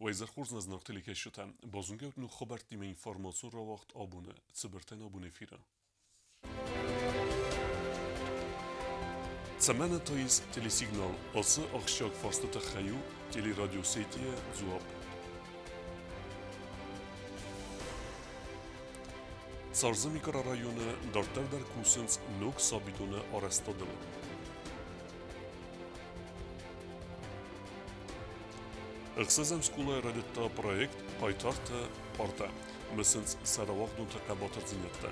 Уӕ изӕр хорз нӕ зынаргъ телекӕсджытӕ! Базонгӕ ут ног хабӕрттимӕ информацион рауагъд абоны цыбыртӕн абон эфиры. Цӕмӕн атайыс телесигнал? Ацы ахсджиаг фарсты тыххӕй у телерадиосетийы дзуапп. Царзы микрорайоны дарддӕр дӕр кусынц ног сабидоны арӕзтадыл. Ӕхсӕзӕм скъолайы райдыдта проект «Хъайтарты партӕ». Мысынц сӕ рауагъдонты хъӕбатырдзинӕдтӕ.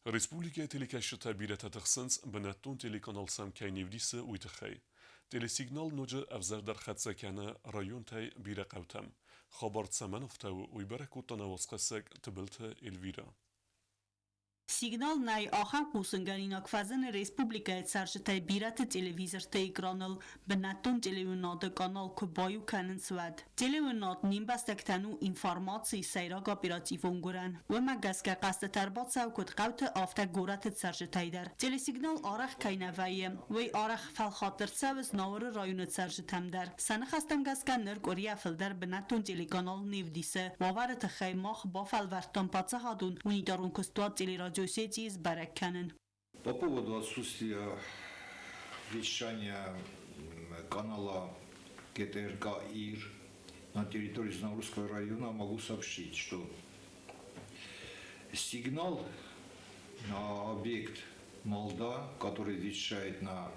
Республикӕйы телекӕсджытӕ бирӕтӕ тыхсынц, бынӕттон телеканал сӕм кӕй не вдисы, уый тыххӕй. Телесигнал ноджы ӕвзӕрдӕр хӕццӕ кӕны районтӕй бирӕ хъӕутӕм. Хабар цӕмӕн афтӕ у, уый бӕрӕг кодта нӕ уацхӕссӕг Тыбылты Эльвирӕ. Сигнал нӕй ахӕм хъусынгӕнинаг фӕзыны республикӕйы цӕрджытӕй бирӕты телевизорты экраныл бынӕттон телеуынынады канал куы баиу кӕнынц, уӕд. Телеуынынад не мбӕстӕгтӕн у информацийы сӕйраг оперативон гуырӕн. Уымӕ гӕсгӕ хъӕстытӕ ӕрбацӕуы куыд хъӕуты, афтӕ горӕты цӕрджытӕй дӕр. Телесигнал арӕх кӕй нӕ вӕййы, уый арӕх фӕлхатт ӕрцӕуы Знауыры районы цӕрджытӕм дӕр. Сӕ ныхӕстӕм гӕсгӕ ныр къуырийӕ фылдӕр бынӕттон телеканал не вдисы. Уавӕры тыххӕй мах бафӕлвӕрдтам паддзахадон унитарон куыстуат телерадиосети сбӕрӕг кӕнын. По поводу отсутствия вещания канала ГТРК ИР на территории Знаурского района могу сообщить, что сигнал на объект Молда, который вещает на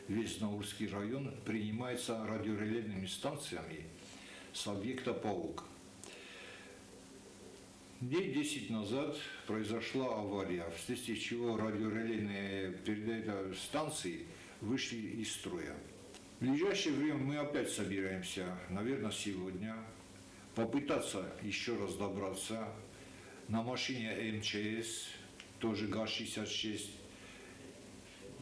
весь Знаурский район, принимается радиорелейными станциями с объекта «Паук». Дней 10 назад произошла авария, вследствие чего радиорелейные станции вышли из строя. В ближайшее время мы опять собираемся, наверное, сегодня, попытаться еще раз добраться на машине МЧС, тоже ГАЗ-66.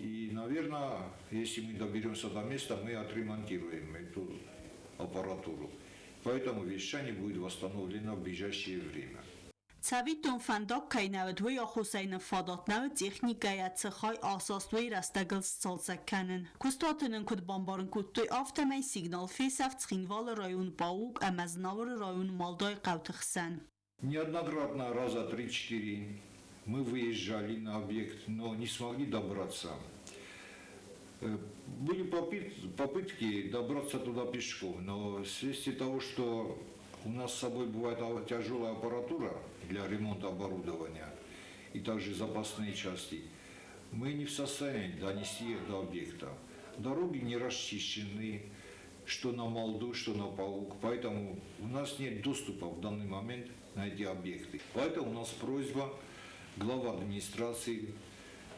И, наверное, если мы доберемся до места, мы отремонтируем эту аппаратуру. Поэтому вещание будет восстановлено в ближайшее время. Цӕвиттон, фӕндаг кӕй нӕ уыд, уый аххосӕй нын фадат нӕ уыд техникӕйӕ цехӕй асаст уый рӕстӕгыл сцалцӕг кӕнын. Куыстуаты нын куыд бамбарын кодтой, афтӕмӕй сигнал фесӕфт Цхинвалы район Паук ӕмӕ Знауыры район Малдайы хъӕуты хсӕн. Неоднократно раза три-четыре мы выезжали на объект, но не смогли добраться. Были попытки добраться туда пешком, но вследствие того, что у нас с собой бывает тяжелая аппаратура для ремонта оборудования и также запасные части, мы не в состоянии донести их до объекта. Дороги не расчищены, что на Молду, что на Паук, поэтому у нас нет доступа в данный момент на эти объекты. Поэтому у нас просьба глава администрации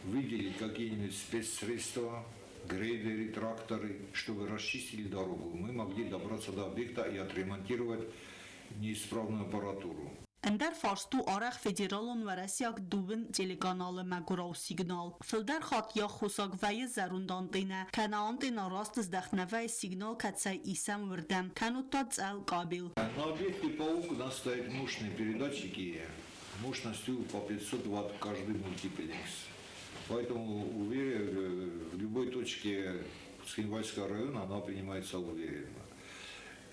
выделить какие-нибудь спецсредства, грейдеры, тракторы, чтобы расчистили дорогу. Мы могли добраться до объекта и отремонтировать неисправную аппаратуру. Ӕндӕр фарст у арӕх федералон уӕрӕсейаг дыууын телеканалы мӕгуырау сигнал. Фылдӕр хатт йӕ аххосаг вӕййы зӕронд антеннӕ, кӕнӕ антеннӕ раст здӕхт нӕ вӕййы сигнал кӕцӕй исӕм уырдӕм, кӕннод та цъӕл къабел. На объекте ПАУК у нас стоят мощные передатчики мощностью по 500 ватт каждый мультиплекс. Поэтому уверен, в любой точке Цхинвальского района она принимается уверенно.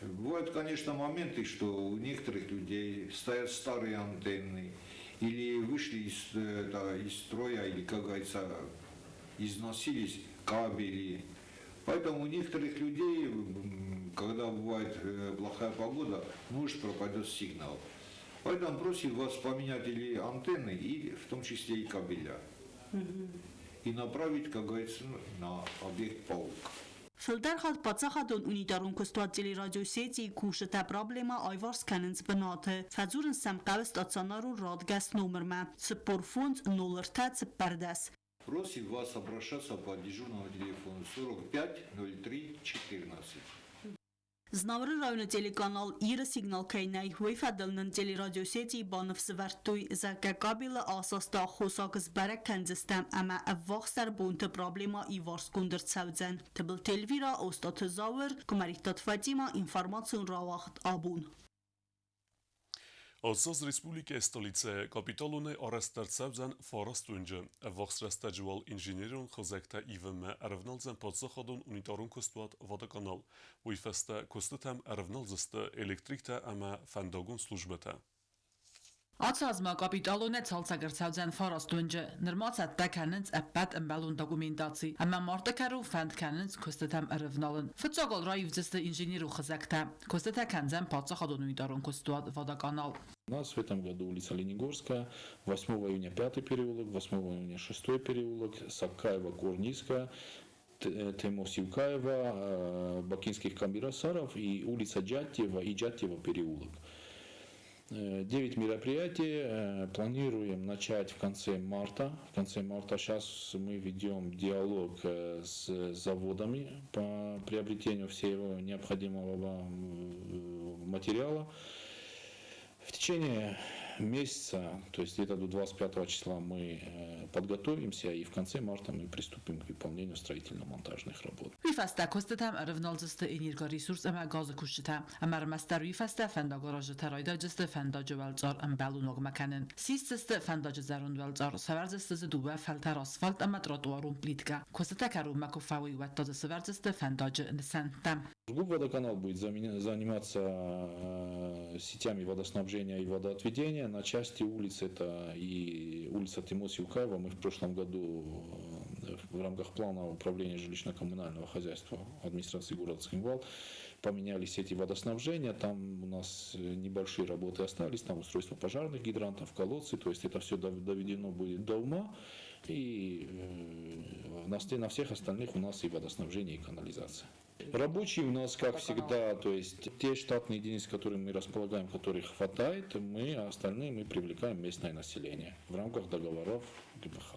Бывают, конечно, моменты, что у некоторых людей стоят старые антенны, или вышли из строя, или, как говорится, износились кабели. Поэтому у некоторых людей, когда бывает плохая погода, может пропадет сигнал. Поэтому просим вас поменять или антенны, и в том числе и кабеля. И направить, как говорится, на объект «Паук». Фылдӕр хатт паддзахадон унитарон куыстуат телерадиосети кусджытӕ проблемӕ аиварс кӕнынц бынаты. Фӕдзурынц сӕм хъӕуы стационарон радгӕс номырмӕ 45 03 14. Просим вас обращаться по дежурному телефону 45 03 14. Знауыры районы телеканал Иры сигнал кӕй нӕй, уый фӕдыл нын телерадиосети баныфсӕвӕрдтой, зӕгъгӕ, кабелы асасты аххосаг сбӕрӕг кӕндзыстӕм ӕмӕ ӕввахсдӕр бонты проблемӕ иварсгонд ӕрцӕудзӕн. Тыбылты Эльвира, Остъаты Зауыр, Куымӕридтаты Фатимӕ, информацион рауагъд абон. Ацы аз республикӕйы столицӕйы капиталонӕй арӕзт ӕрцӕудзӕн фараст уынджы. Ӕввахс рӕстӕджы уал инженерон хызӕгтӕ ивынмӕ ӕрӕвналдзӕн паддзахадон унитарон куыстуат «Водоканал». Уый фӕстӕ куыстытӕм ӕрӕвналдзысты электриктӕ ӕмӕ фӕндагон службӕтӕ. Ацы аз ма капиталонӕй цалцӕг ӕрцӕудзӕн фараст уынджы. Нырма цӕттӕ кӕнынц ӕппӕт ӕмбӕлон документаци ӕмӕ марты кӕрон фӕнд кӕнынц куыстытӕм ӕрӕвналын. Фыццаг уал раивдзысты инженерон хызӕгтӕ. Куыстытӕ кӕндзӕн паддзахадон унитарон куыстуат «Водоканал». У нас в этом году улица Ленигорская, 8 июня 5 переулок, 8 июня 6 переулок, Саккаева, Корнийская, Темо Сивкаева, Бакинских Камбирасаров и улица Джатьева и Джатьева переулок. 9 мероприятий планируем начать в конце марта. В конце марта сейчас мы ведем диалог с заводами по приобретению всего необходимого материала. В течение месяца, то есть где-то до 25 числа мы подготовимся и в конце марта мы приступим к выполнению строительно-монтажных работ. Уый фӕстӕ куыстытӕм ӕрӕвналдзысты энергоресурс ӕмӕ газы кусджытӕ. Ӕмӕ ӕрмӕстдӕр уый фӕстӕ фӕндагаразджытӕ райдайдзысты фӕндаджы уӕлцъар ӕмбӕлон уагмӕ кӕнын. Сисдзысты фӕндаджы зӕронд уӕлцъар, сӕвӕрдзысты дзы дыууӕ фӕлтӕр асфальт ӕмӕ тротуарон плиткӕ. Куыстытӕ кӕронмӕ куы фӕуой, уӕд та дзы сӕвӕрдзысты фӕндаджы нысӕнттӕ. ГУП «Водоканал» будет заниматься сетями водоснабжения и водоотведения. На части улиц, это и улица Тимо Сивкаева, мы в прошлом году в рамках плана управления жилищно-коммунального хозяйства администрации города Цхинвал поменяли сети водоснабжения. Там у нас небольшие работы остались, там устройство пожарных гидрантов, колодцы, то есть это все доведено будет до ума. И на всех остальных у нас и водоснабжение, и канализация. Рабочие у нас, как всегда, то есть те штатные единицы, которые мы располагаем, которых хватает, мы, а остальные мы привлекаем местное население в рамках договоров ГБХ.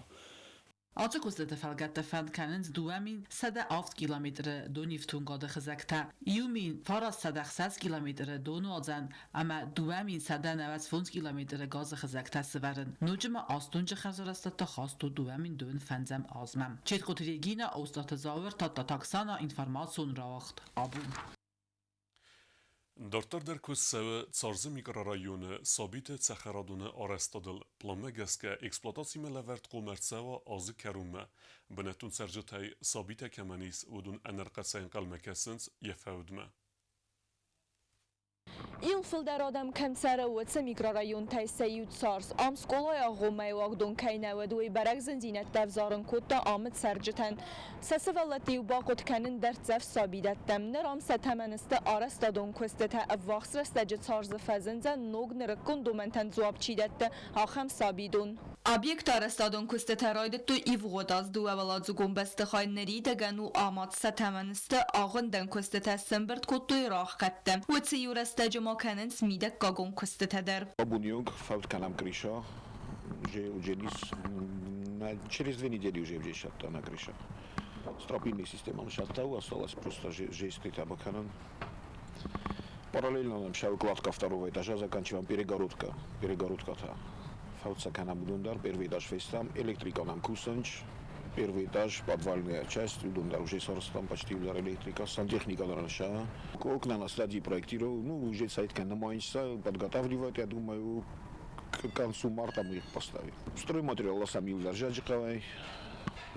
Ацы куыстыты фӕлгӕтты фӕнд кӕнынц 2107 километры донифтонгады хызӕгтӕ, 1906 километры донуадзӕн ӕмӕ 2195 километры газы хызӕгтӕ сӕвӕрын. Ноджы ма аст уынджы хӕрзарӕзтад та хаст у 2025-ӕм азмӕ. Четкоты Регина, Остъаты Зауыр, Тадтаты Оксана, информацион рауагъд Абон. Дарддӕр дӕр куыст цӕуы Царзы микрорайоны сабиты цӕхӕрадоны арӕзтадыл. Планмӕ гӕсгӕ эксплуатацимӕ лӕвӕрд хъуамӕ ӕрцӕуа азы кӕронмӕ. Бынӕттон цӕрджытӕй сабитӕ кӕмӕн ис, уыдон ӕнӕрхъӕцӕй ӕнхъӕлмӕ кӕсынц йӕ фӕудмӕ. Иу фылдӕр адӕм кӕм цӕры, уыцы микрорайонтӕй сӕ иу Царз. Ам скъолайы агъоммӕйы уагдон кӕй нӕ уыд, уый бӕрӕг зындзинӕдтӕ ӕвзарын кодта амы цӕрджытӕн. Сӕ сывӕллӕтты-иу бахъуыд кӕнын дӕрддзӕф сабидӕттӕм. Ныр ам сӕ тӕмӕны сты арӕзтадон куыстытӕ. Ӕввахс рӕстӕджы Царзы фӕзындзӕн ног нырыккон домӕнтӕн дзуапп чи дӕтты, ахӕм сабидон. Объекты арӕзтадон куыстытӕ райдыдтой ивгъуыд аз. Дыууӕуӕладзыгон бӕстыхай ныридӕгӕн у амад. Сӕ тӕмӕны сты агъуындӕн куыстытӕ, сӕмбырд кодтой рагъхъӕдтӕ. Уыцы иу рӕстӕджы ма кӕнынц мидӕггагон куыстытӕ дӕр. Абоны онг фӕуд кӕнӕм крыша, уже через 2 недели уже садта на крыша. Стропильная система садта, осталось просто жести баканан. Параллельно нам сейчас укладка второго этажа заканчиваем, перегородка, перегородка та. Фӕуд сӕ кӕнӕм уыдон дӕр, первый этаж фестӕм, электрика нам кусынц, первый этаж, подвальная часть, уыдон дӕр уже сарӕзтам почти дӕр электрика, сантехника дӕр ша. Окна на стадии проектирования, ну, уже сайт нымайынц, подготавливают, я думаю, к концу марта мы их поставим. Стройматериал сами Джаджиковой,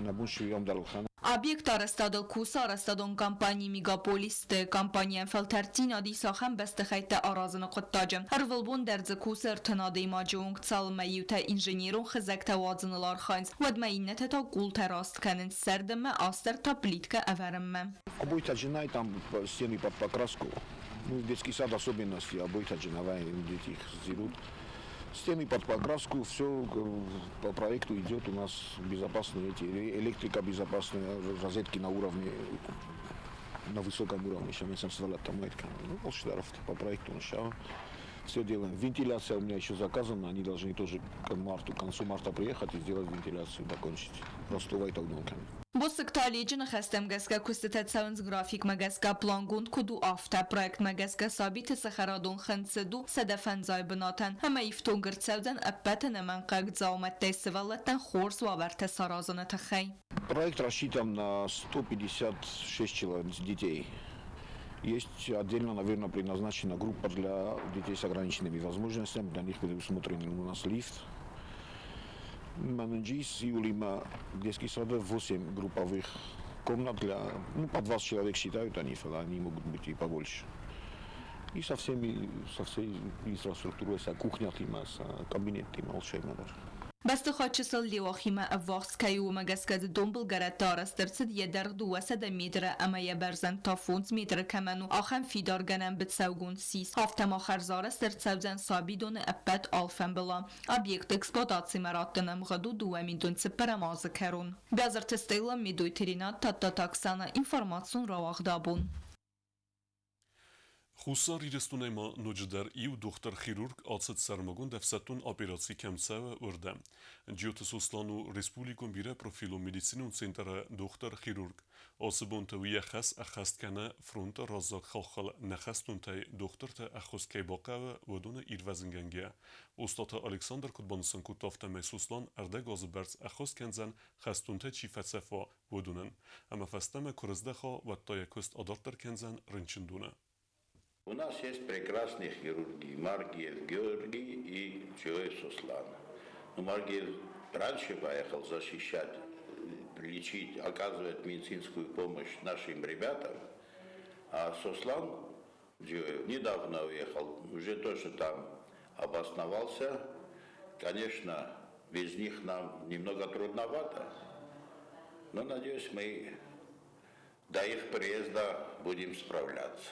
на Буншевьем Дарлхан. Объект арӕзтадыл кусы арӕзтадон компани Мегаполис-Т. Компанийӕн фӕлтӕрддзинад ис ахӕм бӕстыхӕйттӕ аразыны хъуыддаджы. Ӕрвылбон дӕр дзы кусы 30 адӕймаджы онг. Цалынмӕ иутӕ инженерон хызӕгтӕ уадзыныл архайынц, уӕдмӕ иннӕтӕ та къултӕ раст кӕнынц, сӕрдынмӕ, асдӕрд та плиткӕ ӕвӕрынмӕ. Обойтӕ там стены под покраску. Ну, детский сад особенности, обойтӕ дети их сдерут. Стены под покраску, все по проекту идет у нас безопасные эти, электрика безопасная, розетки на уровне, на высоком уровне, сейчас там ну, по проекту все делаем. Вентиляция у меня еще заказана, они должны тоже к марту, к концу марта приехать и сделать вентиляцию, докончить. Ростова и так. Боссыгты Оледжы ныхӕстӕм гӕсгӕ куыстытӕ цӕуынц графикмӕ гӕсгӕ плангонд куыд у, афтӕ. Проектмӕ гӕсгӕ сабиты цӕхӕрадон хынцыд у 150 бынатӕн ӕмӕ ифтонг ӕрцӕудзӕн ӕппӕт ӕнӕмӕнгхъӕуӕг дзаумӕттӕй сывӕллӕттӕн хорз уавӕртӕ саразыны тыххӕй. Проект рассчитан на 156 человек, детей. Есть отдельно, наверное, предназначена группа для детей с ограниченными возможностями. Для них предусмотрен у нас лифт. Менеджис Юлима детский сад 8 групповых комнат для, ну, по 20 человек считают они, они могут быть и побольше. И со всеми, со всей инфраструктурой, со кухня, с кабинетами, алчаймадar. Бӕстыхай чысыл Леуахимӕ ӕввахс кӕй у, уымӕ гӕсгӕ дзы донбылгӕрӕтты арӕзт ӕрцыд, йӕ дӕргъ 200 метры ӕмӕ йӕ бӕрзӕнд та 5 метры кӕмӕн у, ахӕм фидаргӕнӕн быцӕугонд сис. Афтӕ ма хӕрзарӕзт ӕрцӕудзӕн сабидоны ӕппӕт алфӕмбыла. Объекты эксплуатацимӕ раттыны ӕмгъуыд у 2004 азы кӕрон. Бязырты Стелла, Медойты Ренат, Тадтаты Оксана, информацион рауагъд абон. Хуссар Ирыстонӕй ма ноджыдӕр иу дохтыр-хирург ацыд сӕрмагонд ӕфсӕддон операци кӕм цӕуы, уырдӕм. Джиоты Сослан у республикон бирӕпрофилон медицинон центры дохтыр-хирург. Ацы бонты уый йӕ хӕс ӕххӕст кӕны фронты раззаг хаххыл нӕ хӕстонтӕй дохтырты ӕххуыс кӕй бахъӕуы, уыдоны ирвӕзынгӕнгӕ. Остъаты Александр куыд банысан кодта, афтӕмӕй Сослан ӕрдӕг азы бӕрц ӕххуыс кӕндзӕн, хӕстонтӕй чи фӕцӕф уа, уыдонӕн. Ӕмӕ фӕстӕмӕ куы рыздӕха, уӕд та йӕ куыст адарддӕр кӕндзӕн рынчындоны. У нас есть прекрасные хирурги Маргиев Георгий и Джиоев Суслан. Но Маргиев раньше поехал защищать, лечить, оказывать медицинскую помощь нашим ребятам, а Суслан Джиоев недавно уехал, уже тоже там обосновался. Конечно, без них нам немного трудновато, но, надеюсь, мы до их приезда будем справляться.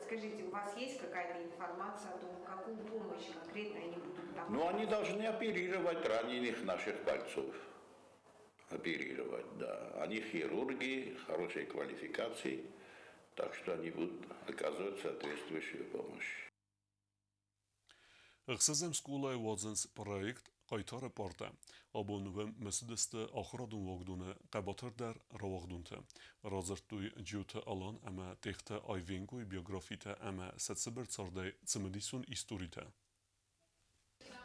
Скажите, у вас есть какая-то информация о том, какую помощь конкретно они будут там? Ну, они должны оперировать раненых наших бойцов. Оперировать, да. Они хирурги, хорошей квалификации, так что они будут оказывать соответствующую помощь. Ӕхсӕзӕм скъолайы уадзынц проект Хъайтары партӕ. Абон уӕм ӕрцыдысты ахуырадон уагдоны хъӕбатырдӕр рауагъдонтӕ. Радзырдтой Джиоты Алан ӕмӕ Тъехты Айвенгойы биографитӕ ӕмӕ сӕ цыбыр цардӕй цымыдисон историтӕ.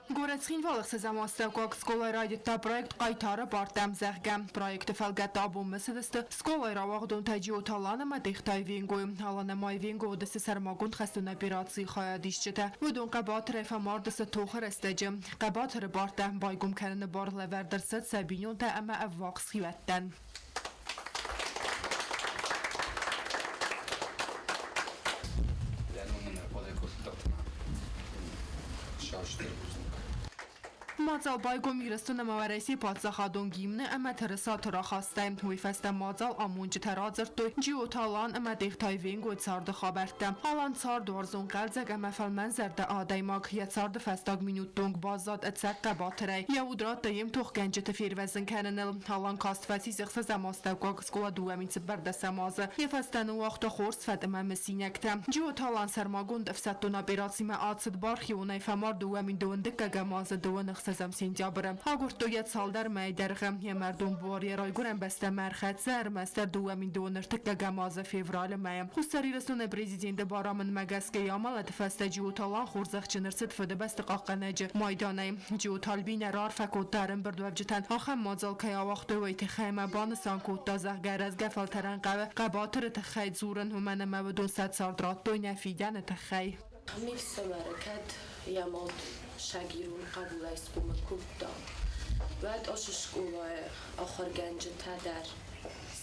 Горӕт Цхинвалы ӕхсӕзӕм астӕуккаг скъолайы райдыдта проект Хъайтары партӕ, зӕгъгӕ. Проекты фӕлгӕтты абон мысыдысты скъолайы рауагъдонтӕ Джиоты Алан ӕмӕ Тъехты Айвенгойы. Алан ӕмӕ Айвенго уыдысты сӕрмагонд хӕстон операцийы хайадисджытӕ. Уыдон хъӕбатырӕй фӕмард сты тохы рӕстӕджы. Хъӕбатыры партӕ байгом кӕныны бар лӕвӕрд ӕрцыд сӕ бинонтӕ ӕмӕ ӕввахс хиуӕттӕн. Йӕ ном ын ӕрхъуыды кодта сау стыр бузныг. Мадзал байгом Ирыстон ӕмӕ Уӕрӕсейы паддзахадон гимны ӕмӕ тырысаты рахастӕй. Уый фӕстӕ мадзал амонджытӕ радзырдтой Джиоты Алан ӕмӕ Тъехты Айвенгойы царды хабӕрттӕ. Алан цардуарзон, хъӕлдзӕг ӕмӕ фӕлмӕнзӕрдӕ адӕймаг. Йӕ царды фӕстаг минутты онг баззад ӕцӕг хъӕбатырӕй. Йӕ уд радта йе мтохгӕнджыты фервӕзын кӕныныл. Алан каст фӕцис ӕхсӕзӕм астӕуккаг скъола 2014 азы. Йӕ фӕстӕ ныууагъта хорз фӕд ӕмӕ мысинӕгтӕ. Джиоты Алан сӕрмагонд ӕфсӕддон операцимӕ ацыд бархионӕй, фӕмард 2012 азы 26 сентябры. Агуырдтой йӕ цалдӕр мӕйы дӕргъы. Йӕ мӕрдон буар йӕ райгуырӕн бӕстӕмӕ ӕрхӕццӕ ӕрмӕстдӕр 2023 азы февралы мӕйы. Хуссар Ирыстоны президенты барамындмӕ гӕсгӕ йӕ амӕлӕты фӕстӕ Джиоты Алан хорзӕхджын ӕрцыд Фыдыбӕсты хъахъхъӕнӕджы майданӕй. Джиоты Альбинӕ раарфӕ кодта ӕрӕмбырдуӕвджытӕн, ахӕм мадзал кӕй ауагътой, уый тыххӕй ӕмӕ банысан кодта, зӕгъгӕ, рӕзгӕ фӕлтӕрӕн хъӕуы хъӕбатыры тыххӕй дзурын, уымӕн ӕмӕ уыдон сӕ цард радтой нӕ фидӕны тыххӕй. Ме фсымӕры кӕд йӕ мад саг ирон хъӕбулӕй схъомыл кодта, уӕд ацы скъолайы ахуыргӕнджытӕ дӕр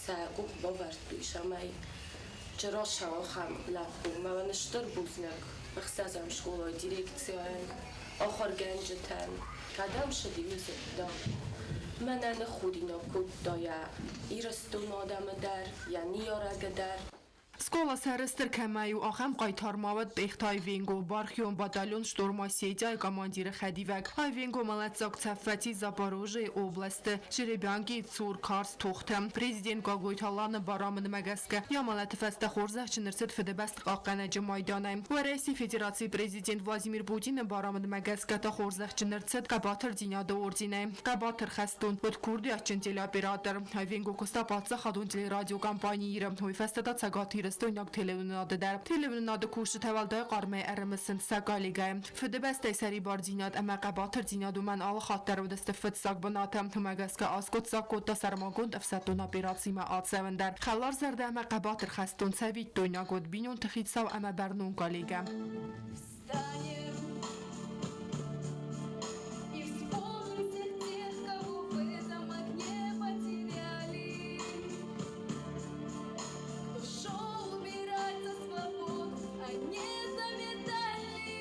сӕ къух бавӕрдтой, цӕмӕй рӕза ахӕм лӕппу. Мӕнӕн стыр бузныг ӕхсӕзӕм скъолайы дирекцийӕн, ахуыргӕнджытӕн, кӕдӕм цыди, уый зыдта. Мӕнӕ ныххудинаг кодта йӕ Ирыстоны адӕмы дӕр, йӕ ныййарӕгы дӕр. Скъола сӕрыстыр кӕмӕй у, ахӕм хъайтар ма уӕд Тъехты Айвенго, бархион батальон «Шторм Осетия»-йы командиры хӕдивӕг. Айвенго мӕлӕтдзаг цӕф фӕци Запорожьейы областы Жеребянкийы цур карз тохты. Президент Гаглойты Аланы барамындмӕ гӕсгӕ йӕ мӕлӕты фӕстӕ хорзӕхджын ӕрцыд Фыдыбӕсты хъахъхъӕнӕджы майданӕй. Уӕрӕсейы Федерацийы президент Владимир Путины барамындмӕ гӕсгӕ та хорзӕхджын ӕрцыд Хъӕбатырдзинады орденӕй. Хъӕбатыр хӕстон уыд курдиатджын телеоператор. Айвенго куыста паддзахадон телерадиокомпани Иры, уый фӕстӕ та Цӕгат Ирыстоны. Ирыстойнаг телеуынынады дӕр. Телеуынынады кусджытӕ уӕлдай хъармӕй ӕрымысынц сӕ коллегӕйы. Фыдыбӕстӕйы сӕрибардзинад ӕмӕ хъӕбатырдзинад уымӕн алы хатт дӕр уыдысты фыццаг бынаты. Уымӕ гӕсгӕ аскъуыддзаг кодта сӕрмагонд ӕфсӕддон операцимӕ ацӕуын дӕр. Хӕларзӕрдӕ ӕмӕ хъӕбатыр хӕстон цӕвиттойнаг уыд бинонты хицау ӕмӕ бӕрнон коллегӕ. И вспомним всех тех, кого в этом огне потеряли. Кто шел умирать за свободу, а не за медали.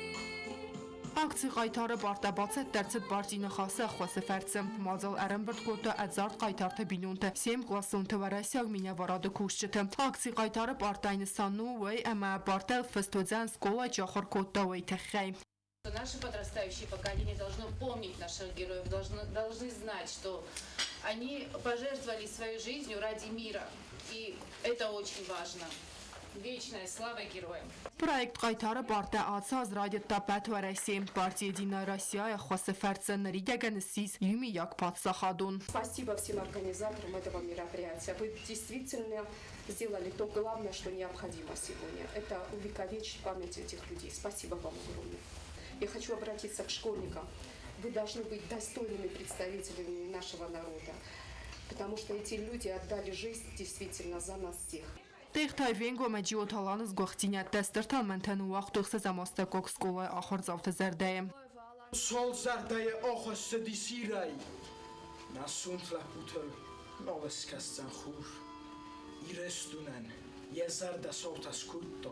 Акцийы хъайтары бартӕ бацӕттӕ ӕрцыд партийы Ныхасы ӕххуысы фӕрцы. Мадзал ӕрӕмбырд кодта ӕдзард хъайтарты бинонтӕ, се мкъласонты уӕрӕсейаг минӕварады кусджыты. Акцийы хъайтары партӕйы нысан у уый, ӕмӕ партӕ фыст уыдзӕн скъолайы чи ахуыр кодта, уый тыххӕй. Наше подрастающее поколение должно помнить наших героев, должны знать, что они пожертвовали своей жизнью ради мира. И это очень важно. Вечная слава героям! Проект «Хъайтары бартӕ» ацы аз райдыдта ӕппӕт Уӕрӕсейы. Парти «Единая Россия» ӕххуысы фӕрцы ныридӕгӕн ссис иумиаг паддзахадон. Спасибо всем организаторам этого мероприятия. Вы действительно сделали то главное, что необходимо сегодня. Это увековечить память этих людей. Спасибо вам огромное. Я хочу обратиться к школьникам. Вы должны быть достойными представителями нашего народа, потому что эти люди отдали жизнь действительно за нас всех. Тъехты Венго ӕмӕ Джиоты Аланы сгуыхтдзинӕдтӕ стыр тӕлмӕнтӕ ныууагътой ӕхсӕзӕм астӕуккаг скъолайы ахуырдзауты зӕрдӕйы. Сол зӕрдӕйы ахӕссыди сирӕй. Нӕ сонт лӕппутыл нал ыскӕсдзӕн хур. Ирыстонӕн йӕ зӕрдӕ саутӕ скодта,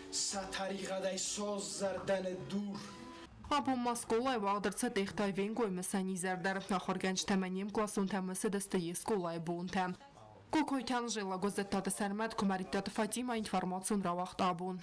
сӕ тӕригъӕдӕй сау зӕрдӕ ныддур. Абон ма скъолайы уагъд ӕрцыд Тъехты Венгойы мысӕн изӕр дӕр. Ахуыргӕнджытӕ ӕмӕ не мкъласонтӕ мысыдысты йе скъолайы бонтӕ. Кокойты Анжела, Гуыззӕттаты Сӕрмӕт, Куымӕридтаты Фатимӕ, информацион рауагъд «Абон».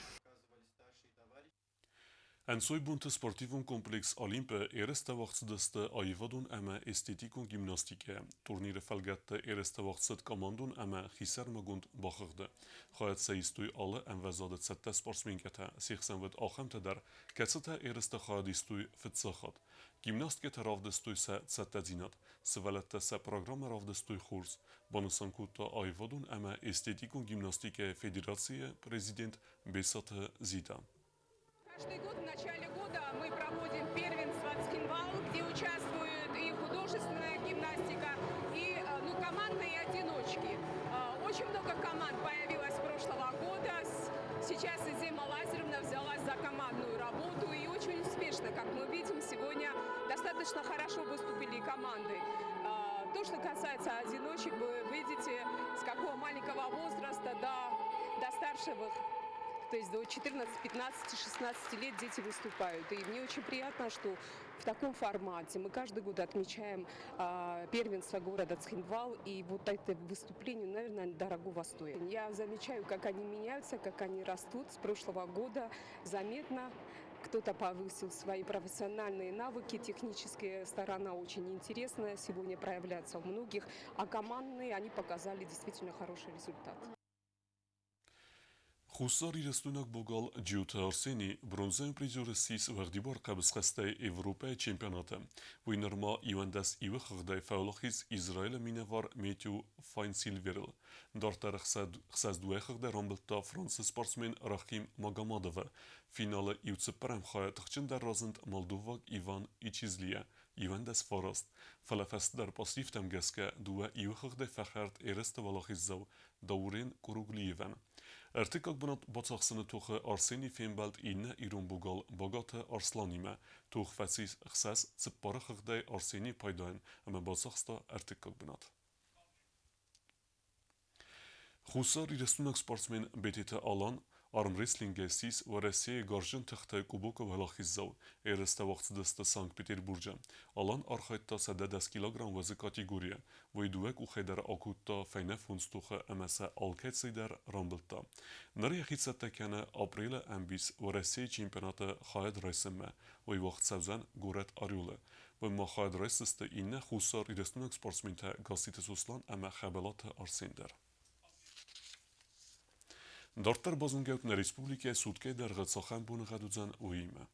Ӕнцойбонты спортивон комплекс «Олимп»-ы ерыстӕ уагъд цыдысты аивадон ӕмӕ эстетикон гимнастикӕйӕ. Турниры фӕлгӕтты ерыстӕ уагъд цыд командон ӕмӕ хисӕрмагонд бахыгъды. Хайад сӕ истой алы ӕмвӕзады цӕттӕ спортсменкӕтӕ, се хсӕн уыд ахӕмтӕ дӕр, кӕцытӕ ерысты хайад истой фыццаг хатт. Гимнасткӕтӕ равдыстой сӕ цӕттӕдзинад. Сывӕллӕттӕ сӕ программӕ равдыстой хорз, банысан кодта аивадон ӕмӕ эстетикон гимнастикӕйы федерацийы президент Бесаты Зита. Каждый год в начале года мы проводим первенство Цхинвал, где участвуют и художественная гимнастика, и, ну, командные одиночки. Очень много команд появилось с прошлого года. Сейчас Изема Лазаревна взялась за командную работу и очень успешно, как мы видим, сегодня достаточно хорошо выступили команды. То, что касается одиночек, вы видите, с какого маленького возраста до старшего, то есть до 14, 15, 16 лет дети выступают. И мне очень приятно, что в таком формате мы каждый год отмечаем первенство города Цхинвал, и вот это выступление, наверное, дорогого стоит. Я замечаю, как они меняются, как они растут с прошлого года заметно. Кто-то повысил свои профессиональные навыки, техническая сторона очень интересная, сегодня проявляется у многих, а командные, они показали действительно хороший результат. Хуссарирыстойнаг богал Джиоты Арсени бронзӕйон призер ссис уӕгъдибар хъӕбысхӕстӕй Европӕйы чемпионаты. Уый нырма 11-иу хыгъдӕй фӕуӕлахиз Израилы минӕвар Метью Файнсильверыл. Дарддӕр 62 хыгъдӕй рамбылдта Францы спортсмен Рахим Магомадовы. Финалы иу цыппӕрӕм хайӕ тыхджындӕр разынд молдоваг Иван Ичизлия, 19. Фӕлӕ фӕстӕдӕр пассивтӕм гӕсгӕ 2-иу хыгъдӕй фӕхӕрд ерысты уӕлахиздзау Даурен Куруглиевӕн. Ӕртыккаг бынат бацахсыны тохы Арсени фембӕлд иннӕ ирон богал Багаты Арсланимӕ. Тох фӕцис 6-4 хыгъдӕй Арсенийы пайдайӕн ӕмӕ бацахста ӕртыккаг бынат. Хуссарирыстойнаг спортсмен Бететы Алан армрестлингӕй ссис Уӕрӕсейы гарзджын тыхты Кубокы уӕлахиздзау. Ерыстӕ уагъд цыдысты Санкт-Петербурджы. Алан архайдта 110 килограмм уӕзы категорийы. Уый дыууӕ къухӕй дӕр акодта фӕйнӕ фондз тохы ӕмӕ сӕ алкӕцыйы дӕр рамбылдта. Ныр йӕхи цӕттӕ кӕны апрелы ӕмбис Уӕрӕсейы чемпионаты хайад райсынмӕ. Уый уагъд цӕудзӕн горӕт Орелы. Уым ма хайад райсдзысты иннӕ хуссарирыстойнаг спортсментӕ Гасситы Сослан ӕмӕ Хӕбӕлаты Арсен дӕр. Дарддӕр базонгӕ ут, нӕ республикӕйы суткӕйы дӕргъы цахӕм боныгъӕд уыдзӕн, уыимӕ.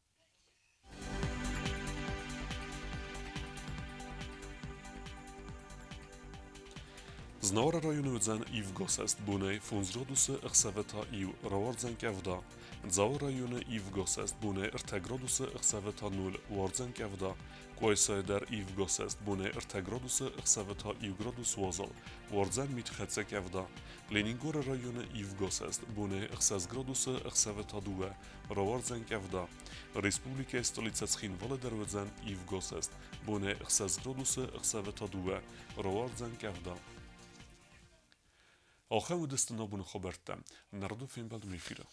Знауыры районы уыдзӕн ивгӕсӕст, бонӕй 5 градусы, ӕхсӕвы та 1, рауардзӕн къӕвда. Дзауы районы ивгӕсӕст, бонӕй 3 градусы, ӕхсӕвы та 0, уардзӕн къӕвда. Къуайсайы дӕр ивгӕсӕст, бонӕй 3 градусы, ӕхсӕвы та 1 градус уазал, уардзӕн митхӕццӕ къӕвда. Ленингоры районы ивгӕсӕст, бонӕй 6 градусы, ӕхсӕвы та 2, рауардзӕн къӕвда. Республикӕйы столицӕ Цхинвалы дӕр уыдзӕн ивгӕсӕст, бонӕй 6 градусы, ӕхсӕвы та 2, рауардзӕн къӕвда. Ахӕм уыдысты нӕ абоны хабӕрттӕ. Нӕ радон фембӕлд эфиры.